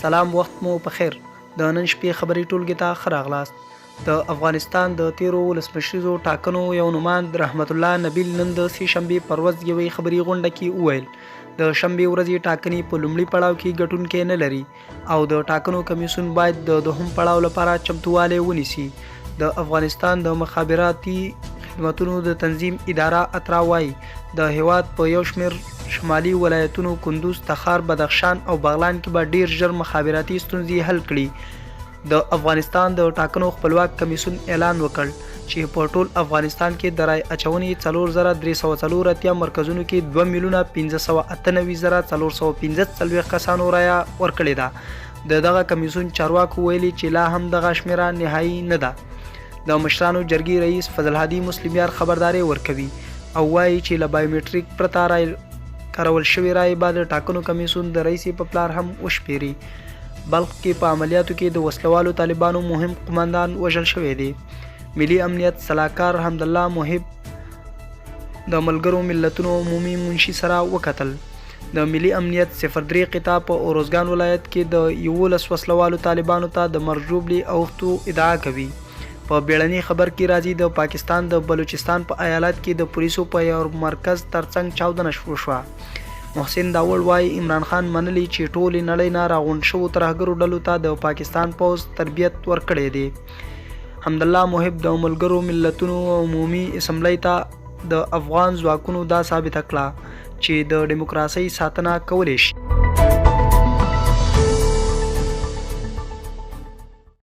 سلام وخت مو په خیر. د نن شپې خبري ټولګې ته ښه راغلاست. د افغانستان د تیرو ولسمشریزو ټاکنو یو نوماند رحمت الله نبیل نن د سې شنبې پر ورځ یوې خبري غونډه کې وویل، د شنبې ورځې ټاکنې په لومړي پړاو کې ګټونکی نه لري او د ټاکنو کمیسیون باید د دوهم پړاو لپاره چمتووالی ونیسي. د افغانستان د مخابراتي خدمتونو د تنظیم اداره اترا وايي، د هېواد په یو شمېر شمالي ولایتونو کندوز، تخار، بدخشان او بغلان کې به ډېر ژر مخابراتي ستونزې حل کړي. د افغانستان د ټاکنو خپلواک کمیسیون اعلان وکړ چې په ټول افغانستان کې د رای اچونې 4384 مرکزونو کې 2,598,445 کسانو رایه ورکړې ده. د دغه کمیسیون چارواکو ویلي چې لا هم دغه شمېره نهایي نه ده. د مشرانو جرګې رئیس فضل هادي مسلمیار خبرداری ورکوي او وایي چې له بایومټریک پرته رای کارول شوې رایې به د ټاکنو کمیسیون د رئیس په پلار هم وشپېري. بلخ کې په عملیاتو کې د وسلوالو طالبانو مهم قوماندان وژل شوی دی. ملي امنیت سلاکار حمدالله محب د ملګرو ملتونو عمومي منشي سره وکتل. د ملي امنیت 03 قطعه په اروزګان ولایت کې د 11 وسلوالو طالبانو ته د مرګ ژوبلې اوښتو ادعا کوي. په بیړني خبر کې راځي، د پاکستان د بلوچستان په ایالت کې د پولیسو په یو مرکز ترڅنګ چاودنه وشوه. محسن داوړ وايي، عمران خان منلي چې ټولې نړۍ نه راغونډ شوو ترهګرو ډلو ته د پاکستان پوځ تربیت ورکړی دی. حمدالله محب د ملګرو ملتونو عمومي اسمبلۍ ته د افغان ځواکونو دا ثابته کړه چې د ډیموکراسۍ ساتنه کولی شي.